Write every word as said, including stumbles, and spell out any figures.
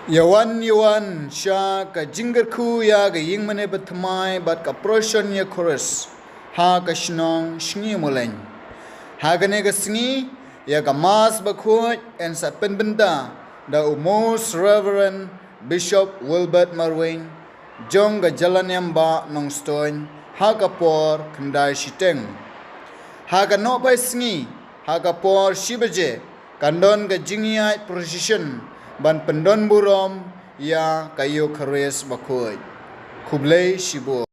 Ïawan ïawan sha ka jingkyrkhu ïa ka ïing mane bathymmai bad ka procession ïa Khrist ha ka shnong Shngimuleng. Ha kane ka sngi ïa ka Mass bakhuid yn sa pynbynta da u Most Reverend Bishop Wilbert Marwein jong ka Jyllaniambah Nongstoiñ ha ka por khyndai shiteng. Ha ka nohphai sngi ha ka por shi baje kan don ka jingïaid procession ban pyndon burom ïa ka Eukharist bakhuid. Khublei shibun.